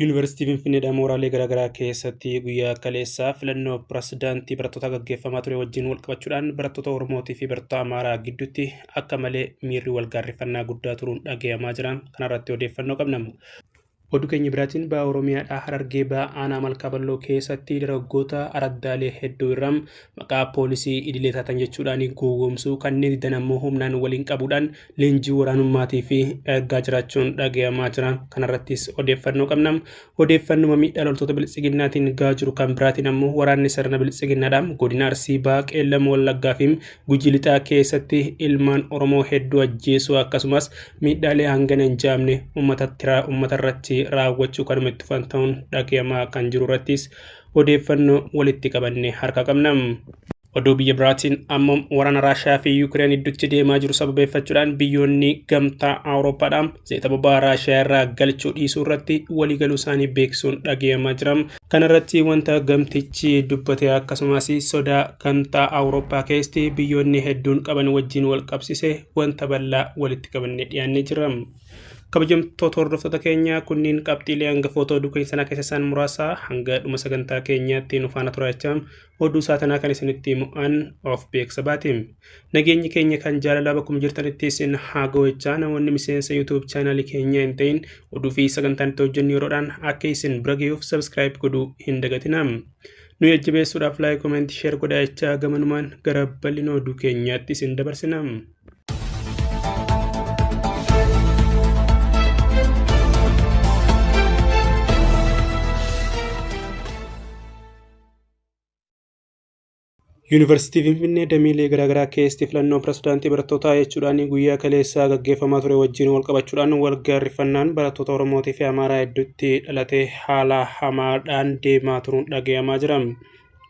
Yuunivarsiitii Finfinneedhaa mooraalee garaagaraa keessatti guyyaa kaleessaa filannoo pirezidaantii barattoota gaggeeffamaa ture wajjin wal qabachuudhaan barattoota Oromootii fi barattoota Amaaraa gidduutti akka malee miirri wal gaarrifannaa guddaa turuun dhagayamaa jira. Kanarratti odeeffannoo qabna. Oduu keenya biraatiin ba'a Oromiyaadhaa Harargee ba'a aanaa Malkaa Balloo keessatti dargaggoota araddaalee hedduu irraa maqaa poolisii idilee taatan jechuudhaan gowwoomsuu kanneen didan ammoo humnaan waliin qabuudhaan leenjii waraanummaatii fi ergaa jiraachuun dhagayamaa jira. Kanarrattis odeeffannoo qabna. Odeeffannuma miidhaa loltoota biltsiginnaatiin gahaa jiru kan biraatiin ammoo waraanni sirna biltsiginnaadhaan godina Arsii ba'a Qeellam Wallaggaa fi Gujii Lixaa keessatti ilmaan Oromoo hedduu ajjeesuu akkasumas miidhaalee hangana hin jaamne uummatarratti raawwachuu kanuma itti fufan ta'uun dhagayamaa kan jiru irrattis odeeffannoo walitti qabanne harka qabna. Oduu biyya biraatiin ammoo waraana Raashiyaa fi Yuukireen gidduutti deemaa jiru sababeeffachuudhaan biyyoonni gamtaa Awurooppaadhaan zayita boba'aa Raashiyaa irraa galchuu dhiisuu irratti waliigaluu isaanii beeksisuun dhagayamaa jira. Kana irratti wanta gamtichi dubbate akkasumas sodaa gamtaa Awurooppaa keessatti biyyoonni hedduun qaban wajjin wal qabsiise wanta bal'aa walitti qabannee dhiyaannee jira. Kabajamtoota hordoftoota keenya kunniin qabxiilee hangafoota oduu keenya sanaa keessa isaan muraasa hanga dhuma sagantaa keenyaatti nu faana turaa jechaa oduu saatanaa kan isinitti himu'an of beeksa baati. Nageenyi keenya kan jaalalaa bakkuma jirtanitti isin haa ga'u jechaa namoonni miseensa YouTube chaanaalii keenyaa hin ta'in oduu fi sagantaan itti hojjennu yeroodhaan akka isin bira ga'uuf subscribe godhuu hin dagatinaa. Nu jajjabeessuudhaaf like, comment, share godhaa jechaa gamanumaan gara bal'ina oduu keenyaatti isin dabarsina. Yuunivarsiitii Finfinnee dameelee garaagaraa keessatti filannoo pirezidaantii barattootaa jechuudhaan guyyaa kaleessaa gaggeeffamaa ture wajjin wal qabachuudhaan wal gaarrifannaan barattoota Oromootii fi Amaaraa hedduutti dhalatee haala hamaadhaan deemaa turuun dhagayamaa jira.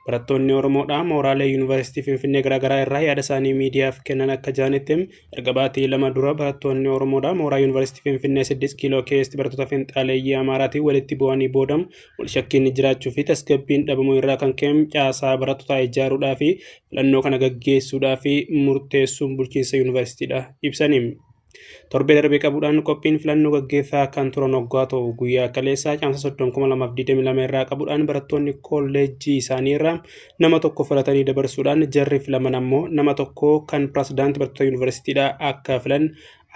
Barattoonni Oromoodhaa mooraalee Yuunivarsiitii Finfinnee garaagaraa irraa yaada isaanii miidiyaaf kennan akka jiranitti erga baatii 2 dura barattoonni Oromoodhaa mooraa Yuunivarsiitii Finfinnee 6 kiiloo keessatti barattoota finxaaleeyyii Amaaraatiin walitti bu'anii booda wal shakkiin jiraachuu fi tasgabbiin dhabamuu irraa kan ka'e caasaa barattootaa ijaaruudhaa fi filannoo kana gaggeessuudhaa fi murteessuun bulchiinsa yuunivarsiitiidha ibsani. Torbee darbee qabuudhaan qophiin filannoo gaggeessaa kan turan hoggaa ta'u guyyaa kaleessaa caamsa 30,2022 irraa qabuudhaan barattoonni kolleejjii isaanii irraa nama tokko filatanii dabarsuudhaan jarri filaman ammoo nama tokko kan pirezidaantii barattoota yuunivarsiitiidhaa akka filan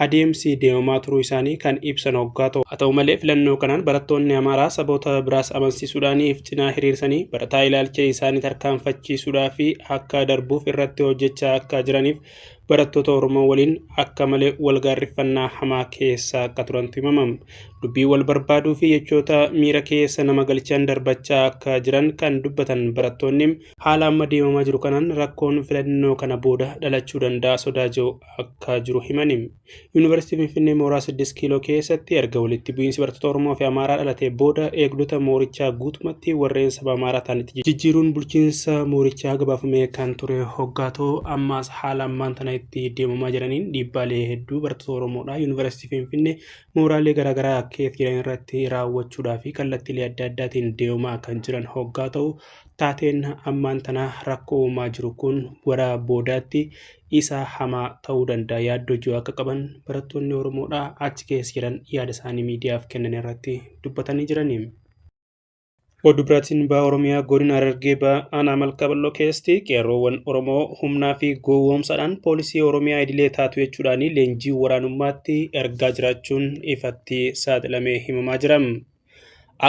adeemsi deemamaa turuu isaanii kan ibsan hoggaa ta'u. Haa ta'u malee filannoo kanaan barattoonni Amaaraa saboota biraas amansiisuudhaan if cinaa hiriirsanii barataa ilaalcha isaanii tarkaanfachiisuudhaa fi akka darbuuf irratti hojjechaa akka jiraniif barattoota Oromoo waliin akka malee wal gaarrifannaa hamaa keessa akka turantu himama. Dubbii wal barbaaduu fi jechoota miira keessa nama galchan darbachaa akka jiran kan dubbatan barattoonni haala amma deemamaa jiru kanaan rakkoon filannoo kana booda dhalachuu danda'a sodaa jiru akka jiru himani. Yuunivarsiitii Finfinnee mooraa 6 kiiloo keessatti erga walitti bu'iinsi barattoota Oromoo fi Amaaraa dhalatee booda eegdota moorichaa guutumatti warreen saba Amaaraa ta'anitti jijjiiruun bulchiinsa moorichaa gabaafamee kan ture hoggaa ta'u ammaas haala ammaan tana itti deemamaa jiraniin dhiibbaalee hedduu barattoota Oromoodhaa Yuunivarsiitii Finfinnee mooraalee garaagaraa keessa jiran irratti raawwachuudhaa fi kallattiilee adda addaatiin deemaa kan jiran hoggaa ta'u taateen ammaan tana rakkoo uumaa jiru kun gara boodaatti isa hamaa ta'uu danda'a yaaddoo jiru akka qaban barattoonni Oromoodhaa achi keessa jiran yaada isaanii miidiyaaf kennan irratti dubbatanii jirani. Oduu biraatiin ba'a Oromiyaa godina Harargee ba'a aanaa Malkaa Bal'oo keessatti qeerroowwan Oromoo humnaa fi gowwoomsaadhaan poolisii Oromiyaa idilee taatu jechuudhaan leenjii waraanummaatti ergaa jiraachuun ifatti saaxilamee himamaa jira.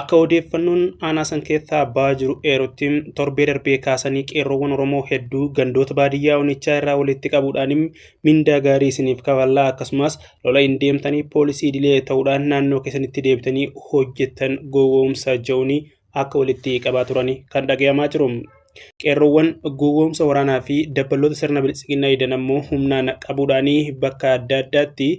Akka odeeffannoon aanaa san keessaa ba'aa jiru eerutti torbee darbee kaasanii qeerroowwan Oromoo hedduu gandoota baadiyyaa onichaa irraa walitti qabuudhaan mindaa gaarii isiniif kafallaa akkasumas lola hin deemtanii poolisii idilee ta'uudhaan naannoo keessanitti deebitanii hojjettan gowwoomsa jedhuun akka walitti qabaa turan kan dhagayamaa jiru. Qeerroowwan gowwoomsa waraanaa fi dabbaloota sirna biltsiginnaa didan ammoo humnaan qabuudhaan bakka adda addaatti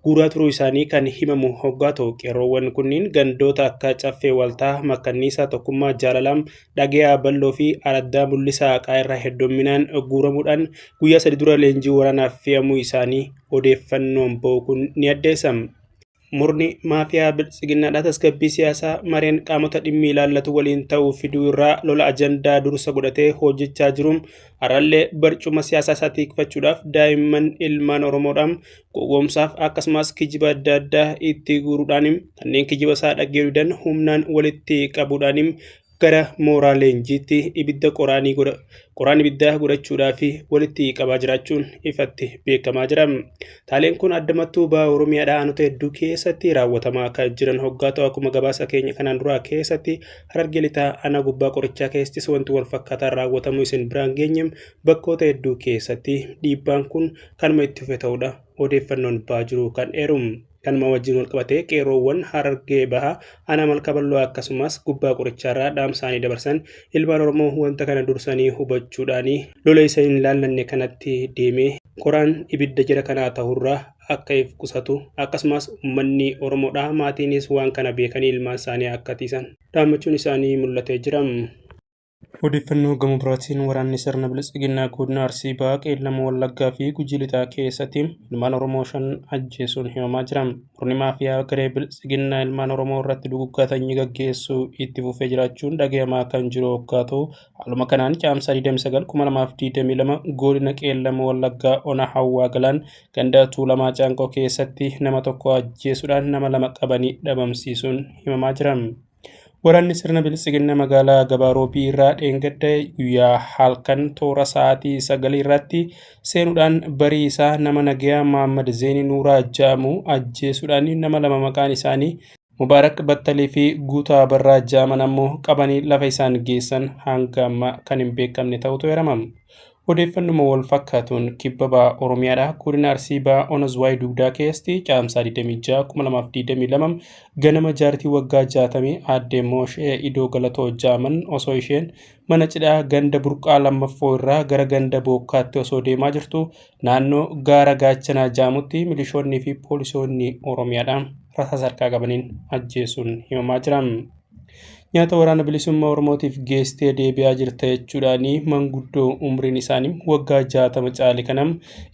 guuraa turuu isaanii kan himamu hoggaa ta'u qeerroowwan kunniin gandoota akka Caffee Waltaa, Makkanniisaa, Tokkummaa, Jaalalaam, Dhagayaa Balloo fi Araddaa Mul'isaa Haqaa irraa hedduminaan guuramuudhaan guyyaa 3 dura leenjii waraanaaf fe'amuu isaanii odeeffannoon ba'u kun ni addeessa. Murni maafiyaa biltsiginnaadhaa tasgabbii siyaasaa mareen qaamota dhimmi ilaallatu waliin ta'uu fiduu irraa lola ajandaa dursa godhatee hojjechaa jiruun har'allee barcuma siyaasaa isaa tikfachuudhaaf daa'imman ilmaan Oromoodhaan gowwoomsaaf akkasumas kijiba adda addaa itti guuruudhaan kanneen kijiba isaa dhaggeeffadan humnaan walitti qabuudhaan gara mooraa leenjiitti ibidda qoraan ibiddaa godhachuudhaa fi walitti qabaa jiraachuun ifatti beekamaa jira. Taaleen kun addamattuu baha Oromiyaadhaa aanota hedduu keessatti raawwatamaa kan jiran hoggaa ta'u, akkuma gabaasa keenya kanaan duraa keessatti Harargee Lixaa aanaa Gubbaa Qorichaa keessattis wanti wal fakkaataan raawwatamu isin biraan geenye, bakkoota hedduu keessatti dhiibbaan kun kanuma itti fufe ta'uudha odeeffannoon ba'aa jiru kan eeru. Kanuma wajjin wal qabatee qeerroowwan Harargee Bahaa aanaa Malka Bal'oo akkasumas Gubbaa Qorichaarraa dhaamsaanii dabarsan ilmaan Oromoo wanta kana dursanii hubachuudhaan lola isa hin laallanne kanatti deemee qoraan ibidda jara kanaa ta'urraa akka if qusatu, akkasumas uummanni Oromoodhaa maatiinis waan kana beekanii ilmaan isaanii akka tiisan dhaammachuun isaanii mul'atee jira. Odeeffannoo gama biraatiin waraanni sirna biltsiginnaa godina Arsii Bahaa, Qeellama Wallaggaa fi Gujii Lixaa keessatti ilmaan Oromoo 5 ajjeesuun himamaa jira. Murni maafiyaa garee biltsiginnaa ilmaan Oromoo irratti duguuggaa sanyii gaggeessuu itti fufee jiraachuun dhagayamaa kan jiru hoggaa ta'u, haaluma kanaan caamsaa 29 2022 godina Qeellama Wallaggaa ona Hawwaa Galaan ganda Tuulamaa Caanqoo keessatti nama 1 ajjeesuudhaan nama 2 qabanii dhabamsiisuun himamaa jira. Waraanni sirna biltsiginna magaalaa Gabaaroobii irraa dheengadda guyyaa halkan toora sa'aatii 9 irratti seenuudhaan barii isaa nama nagayaa Mohammad Zeenii Nuuraa jedhamu ajjeesuudhaan nama 2 maqaan isaanii Mubaarak Battalii fi Guutaa Barraa jedhaman ammoo qabanii lafa isaan geessan hanga ammaa kan hin beekamne ta'utu eerama. Odeeffannuma wal fakkaatuun kibba baha Oromiyaadhaa godina Arsii Bahaa ona Zuwaay Dugdaa keessatti caamsaa 26 2022 ganama jaartii waggaa 60 aadde Mooshee Idoo Galatoo jedhaman osoo isheen mana cidhaa ganda Burqaa Lammaffoo irraa gara ganda Bookkaatti osoo deemaa jirtu naannoo gaara Gaachanaa jedhamutti milishoonnii fi poolisoonni Oromiyaadhaa rasaasa harkaa qabaniin ajjeesuun himamaa jira. Nyaata waraana bilisummaa Oromootiif geestee deebi'aa jirta jechuudhaan manguddoo umriin isaanii waggaa 60 caale kanam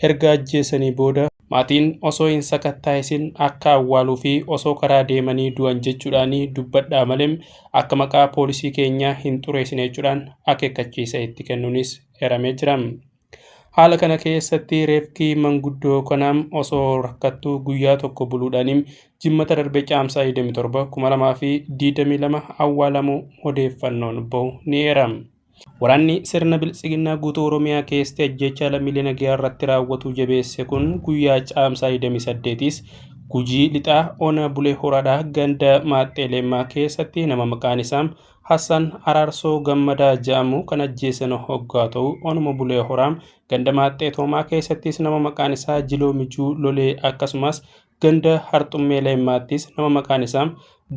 erga ajjeesanii booda maatiin osoo hin sakattaa'isin akka awwaaluu fi osoo karaa deemanii du'an jechuudhaan dubbadhaa malee akka maqaa poolisii keenyaa hin xureessine jechuudhaan akeekkachiisa itti kennuunis eeramee jira. Haala kana keessatti reefki manguddoo kanaa osoo rakkattuu guyyaa tokko buluudhaan jimmata darbe caamsaa 27 2022 awwaalamuu odeeffannoon bahu ni eerama. Waraanni sirna biltsiginnaa guutuu Oromiyaa keessatti ajjeechaa lammiilee nagayaa irratti raawwatu jabeesse kun guyyaa caamsaa 28s Gujii Lixaa ona Bulee Horaadhaa ganda Maaxxee Leemmaa keessatti nama maqaan isaa Hassan Araarsoo Gammadaa jedhamu kan ajjeesan hoggaa ta'u, onuma Bulee Horaa ganda Maaxxee Toomaa keessattis nama maqaan isaa Jiloo Mijuu Lolee akkasumas ganda Harxummee Leemmaattis nama maqaan isaa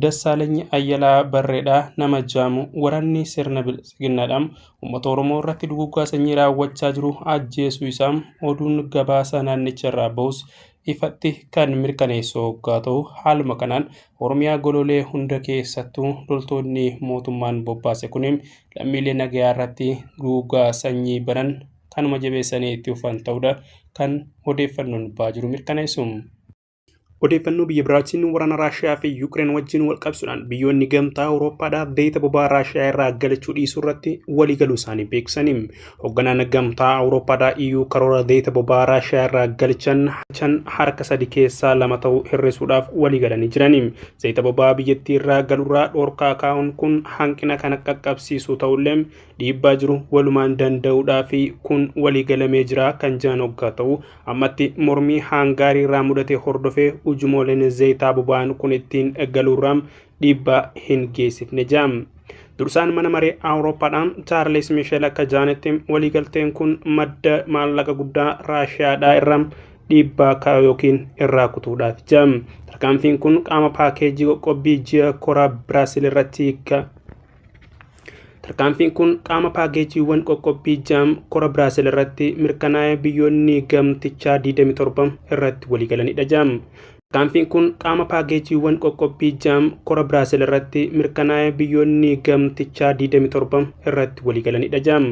Dassaalany Ayyalaa Barreedhaa nama jedhamu waraanni sirna biltsiginnaadhaan uummata Oromoo irratti duguuggaa sanyii raawwachaa jiru ajjeesuu isaa oduun gabaasa naannicha irraa bahus ifatti kan mirkaneessu hoggaa ta'u, haaluma kanaan Oromiyaa gololee hunda keessattuu loltoonni mootummaan bobbaase kun lammiilee nagayaa irratti duguuggaa sanyii banan kanuma jabeessanii itti fufan ta'uudha kan odeeffannoon ba'aa jiru mirkaneessu. Odeeffannoo biyya biraatiin waraana Raashiyaa fi Yuukireen wajjin wal qabsuudhaan biyyoonni gamtaa Awurooppaadhaa zayita boba'aa Raashiyaa irraa galchuu dhiisuu irratti waliigaluu isaanii beeksisanii. Hoogganaan gamtaa Awurooppaadhaa EU karoora zayita boba'aa Raashiyaa irraa galchan harka 3 keessaa 2 ta'uu hir'isuudhaaf waliigalanii jirani. Zayita boba'aa biyyattii irraa galurraa dhorkaa kaa'uun kun hanqina kana qaqqabsiisu ta'ullee dhiibbaa jiru walumaan danda'uudhaa fi kun waliigalamee jira kan jiran hoggaa ta'u, ammatti mormii Haangaarii irraa mudate hordofee ujumooleen zayitaa boba'aan kun ittiin galuurraa dhiibbaa hin geessifne jedhama. Dursaan mana maree Awurooppaadhaan Chaarlis Misheel akka jedhanitti waliigalteen kun madda maallaqa guddaa Raashiyaadhaa irraa dhiibbaa kaa'u yookiin irraa kutuudhaaf jedhama. Tarkaanfiin kun qaama paakeejii qoqqobbii ji'a koraa Biraasiil irratti Tarkaanfiin kun qaama paakeejiiwwan qoqqobbii jaam kora Biraasiil irratti mirkanaa'ee biyyoonni gamtichaa 27 irratti waliigalanidha jaam. Tarkaanfiin kun qaama paakeejiiwwan qoqqobbii jaam kora Biraasiil irratti mirkanaa'ee biyyoonni gamtichaa 27 irratti waliigalanidha jaam.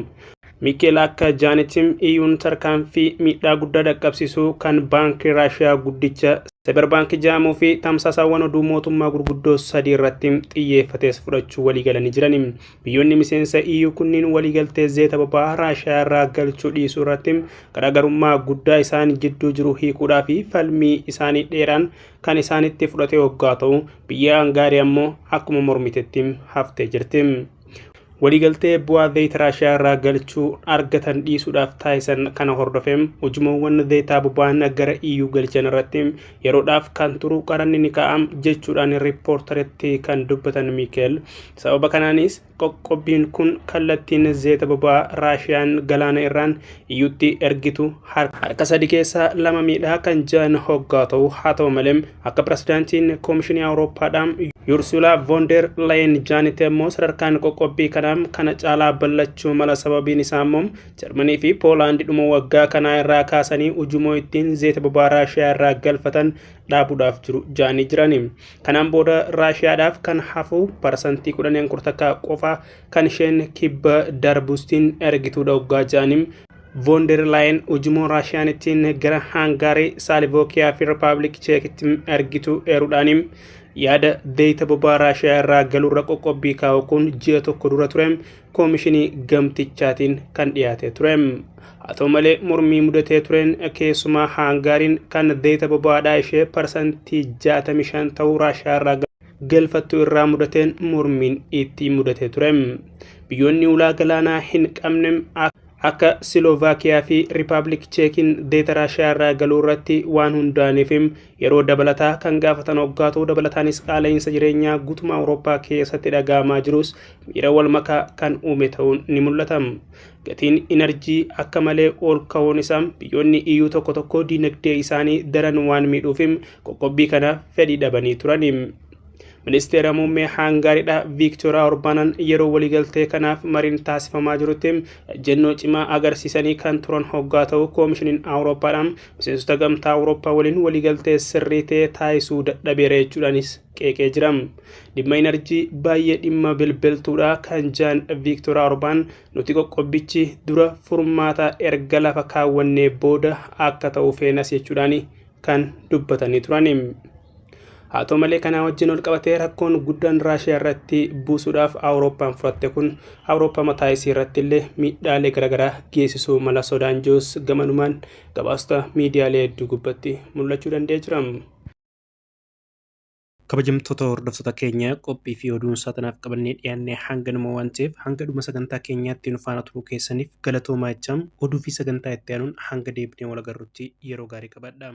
Miikeel akka jaanitti EU'n tarkaanfii miidhaa guddaa dhaqqabsiisu kan baankii Raashiyaa guddicha Cyberbank jedhamuu fi tamsaasaawwan oduu mootummaa gurguddoo sadii irratti xiyyeeffatees fudhachuu waliigalanii jiran. Biyyoonni miseensa EU kunniin waliigaltee zeeta boba'aa Raashiyaa irraa galchuu dhiisuu irratti garaagarummaa guddaa isaan jidduu jiru hiikuudhaa fi falmii isaanii dheeraan kan isaanitti fudhate hoggaa ta'u, biyya Hangaarii ammoo akkuma mormitetti haftee jirti. Waliigaltee bu'aa zayita Raashiyaa irraa galchuu argatan dhiisuudhaaf taasisan kana hordofee ujummoowwan zayitaa boba'an gara EU galchan irratti yeroodhaaf kan turu qaranni ni kaa'am jechuudhaan riippoortaritti kan dubbatan Miikeel. Sababa kanaanis qoqqobbiin kun kallattiin zayita boba'aa Raashiyaan galaana irraan EUtti ergitu harka 3 keessaa 2 miidhaa kan jiran hoggaa ta'u, haa ta'u malee akka pirezidaantiin Koomishinii Awurooppaadhaan Ursula von der Leyen jaanitti immoo sadarkaan qoqqobbii kanaa kana caalaa bal'achuu mala. Sababiin isaa immoo Jarmanii fi Poolaandi dhuma waggaa kanaa irraa kaasanii ujummoo ittiin zayita boba'aa Raashiyaa irraa galfatan dhaabuudhaaf jiru jaanii jirani. Kanaan booda Raashiyaadhaaf kan hafu 10% qofa kan isheen kibba darbustiin ergituudha hoggaa jaanii. Von der Leyen ujummoo Raashiyaan ittiin gara Hangaarii, Saalivookiyaa fi Rippaabilik Cheekitti ergitu eeruudhaan yaada zayita boba'aa Raashiyaa irraa galuurra qoqqobbii kaa'u kun ji'a tokko dura ture koomishinii gamtichaatiin kan dhiyaate ture. Haa ta'u malee mormii mudatee tureen keessumaa Hangaariin kan zayita boba'aadhaa ishee 65% ta'uu Raashiyaa irraa galfattu irraa mudateen mormiin itti mudatee ture. Biyyoonni ulaa galaanaa hin qabne akka Silovaakiyaa fi Rippaabilik Cheekiin zayita Raashiyaa irraa galuu irratti waan hundaaniif yeroo dabalataa kan gaafatan hoggaa ta'u, dabalataanis qaala'insa jireenyaa guutummaa Awurooppaa keessatti dhaga'amaa jirus miira wal makaa kan uume ta'uun ni mul'ata. Gatiin inarjii akka malee ol ka'uun isaa biyyoonni EU tokko tokko diinagdee isaanii daran waan miidhuuf qoqqobbii kana fedhii dhabanii turani. Ministeera muummee Hangaariidha Viiktooriyaa Orbaanaan yeroo waliigaltee kanaaf mariin taasifamaa jirutti ejjennoo cimaa agarsiisanii kan turan hoggaa ta'u, koomishiniin Awurooppaadhaan miseensota gamtaa Awurooppaa waliin waliigaltee sirrii ta'e taasisuu dadhabeera jechuudhaanis qeeqee jira. Dhimma inarjii baay'ee dhimma bilbiltuudha kan jedhan Viiktooriyaa Orbaan, nuti qoqqobbichi dura furmaata erga lafa kaawwannee booda akka ta'u feenas jechuudhaan kan dubbatanii turan. Haa ta'u malee kanaa wajjin ol qabatee rakkoon guddaan Raashiyaa irratti buusuudhaaf Awurooppaan fudhatte kun Awurooppaa mataa isii irratti illee miidhaalee garaagaraa geessisuu mala sodaan jirus gamanumaan gabaasota miidiyaalee hedduu gubbatti mul'achuu danda'ee jira. Kabajamtoota hordoftoota keenya, qophii fi oduun saatanaaf qabannee dhiyaannee hanganuma waan ta'eef hanga dhuma sagantaa keenyaatti nu faana turuu keessaniif galatoomaa jechaa, oduu fi sagantaa itti aanuun hanga deebinee wal agarrutti yeroo gaarii qabaadhaa.